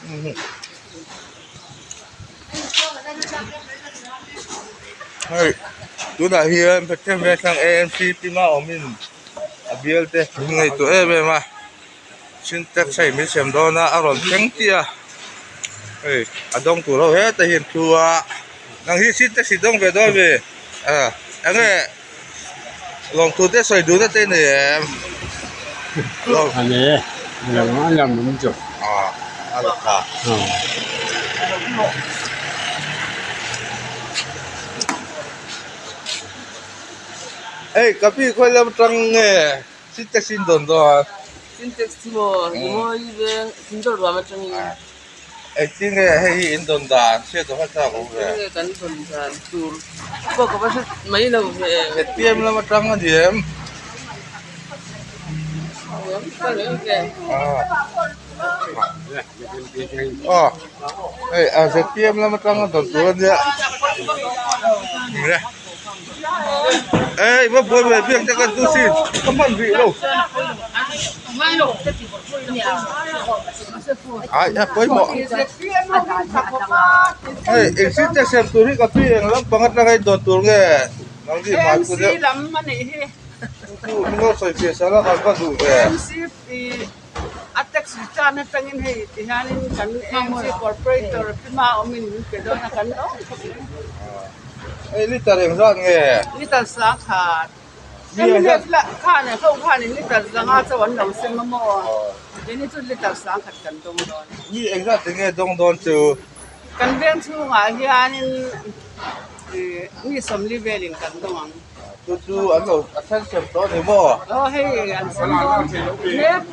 Hei tunah hian Pathian Vengthlang AMC tima awmin a bial te min ngaihtuah em em a sintex hei min sem dawn a a rawn thleng chiah a hei a dawng tur ho hetah hian thu a nang hi sintex i dawng ve dawn mi ah eng nge lawmthu te sawi duhna te nei em ah a la tha. Hei ka pi khawi lam atang nge sintex in dawn dawn a. Sintex chu maw Rimawi veng Thingdawr ruam atangin. Engtin nge hei hi in dawn dan hriat a va chak awm ve. Engtin nge kan dawn dan tur pawh ka va hre mai lo ve. ZPM lam atang a ni em? Aw hei a ZPM lam atang a dawn tur a nia. Ei va buai ve biak te kan chu sin ka hman rih lo. Ai a pawimawh. Hei eng sin te siam tur hi ka pi eng lampang atanga in dawn tur nge nangni hmai deuh. Chu min lo sawi fiah sala kan va duh ve. A tax return atangin hei ti hianin kan AMC corporator Pima awmin min pe dawn a kan lawm khawp mai. Hei liter engzat nge? Liter sangkhat. Mnf lah khan ho khanin liter zanga chauh an lo sem a maw? Keini chu liter sangkhat kan dawng dawn. Mi engzat te nge dawng dawn chu? Kan veng chhungah hianin mi sawmli velin kan dawng ang. Chu chu an lo a then sem tawh a ni maw? Aw hei an sem dawn mek.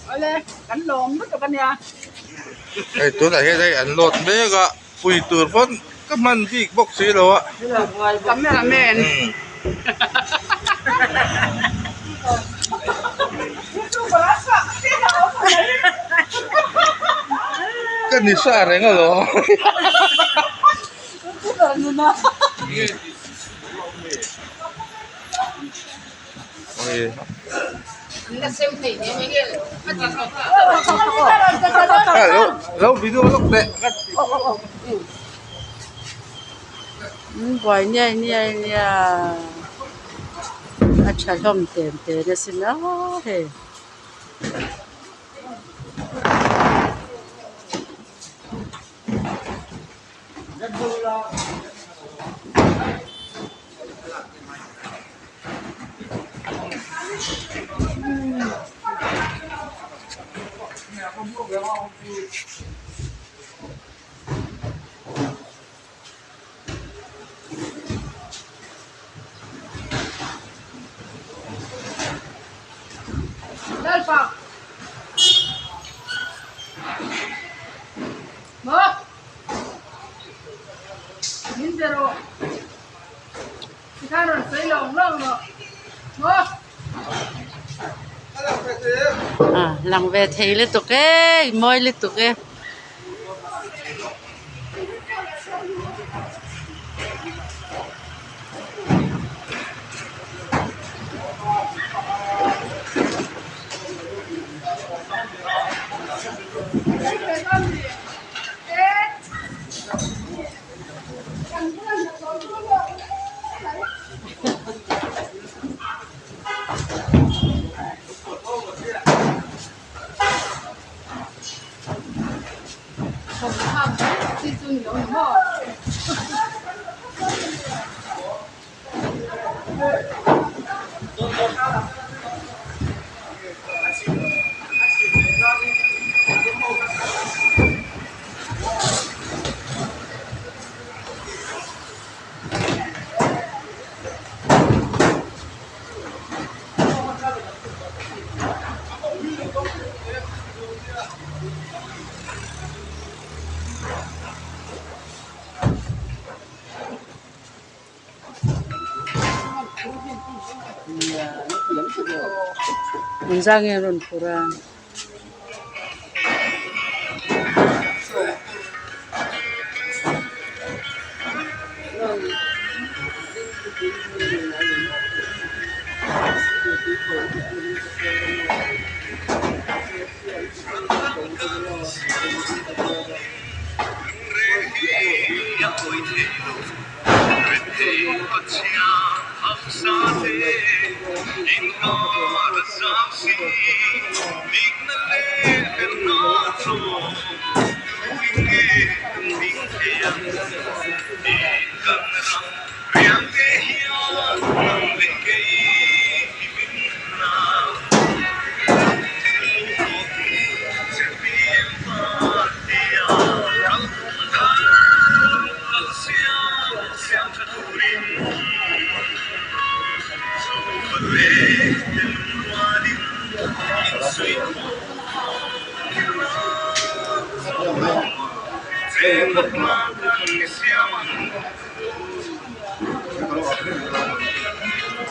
Awle kan lawm lutuk a nia. Hei tunah hian hei an load mek a pui tur pawn ka hman bik bawk si lo a. Cameraman. Ka ni sa reng alawm. Lo video lawk teh Buai niai niai nia a tha hlawm tem te asin a hei. Lang ve thei lutuk e mawi lutuk e. Engzah nge rawn phur a?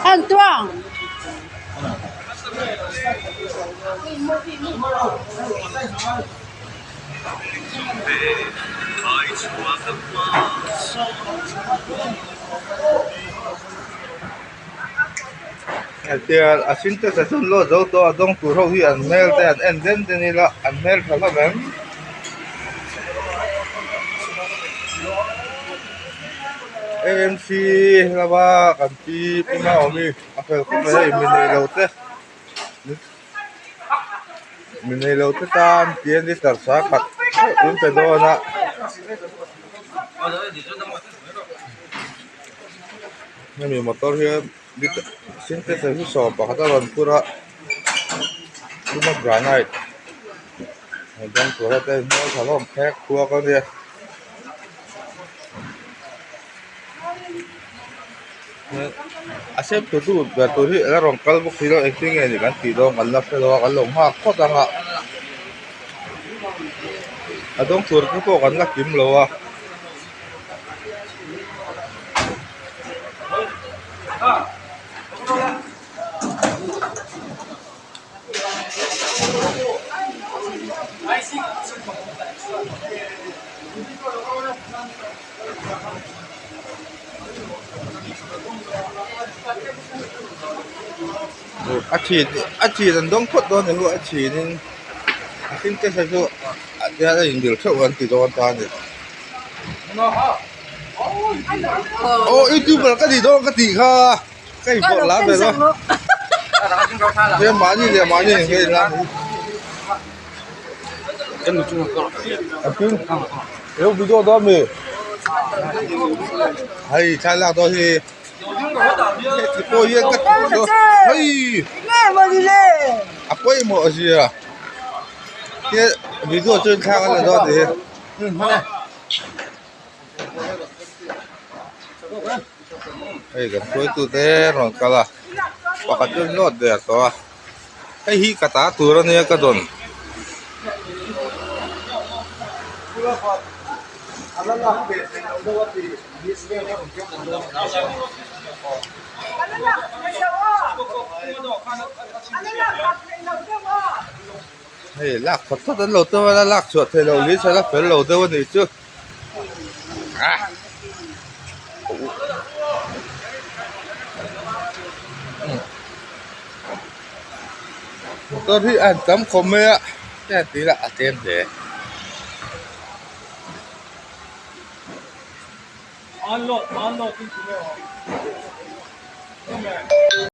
An tuang. Hetiang a sintex a chun lawt zo tawh a dawng tur ho hi an hmel te an en den den ila an hmel tha hlawm em. AMC lama kan pi pi Maawmi a fel khawp mai hei mi nei lo te mi nei lo te tan tian litre sangkhat theuh an pe dawn a. Hemi motor hian sintex hi sawm pakhat a rawn phur a tuna granite dawng tura te hmel tha hlawm phek khuak a nia a sem tu tu ber tur hi la rawn kal bawk si lo engtin nge ni kan tih dawn kan la hre lo a kan lo nghak phawt ang a a dawng tur te pawh kan la kim lo a. A chhin a chhin an dawng phawt dawn a ni a chhinin a hring te chu a inbil theuh an ti dawn ta a ni. Aw youtuber ka ni dawn ka tih kha ka inpawrh lar ve lo he mahni leh mahni in ka inlan hi video dawn mi hei thlalak dawn hi heti pawh hian ka tih dawn hei a pawimawh zia video chu thlak a la dawn a ni hi. Hei kan hruaitu te rawn kal a pakhat chu nawt der tawh a hei hi ka ta tur a nia ka dawn. Hei lak thawt thawt an lo tum a lak chhuah theih loh leh a fel lo deuh a nih chu ah motor hi a han tam khawp mai a heng tih lah a tlem hle.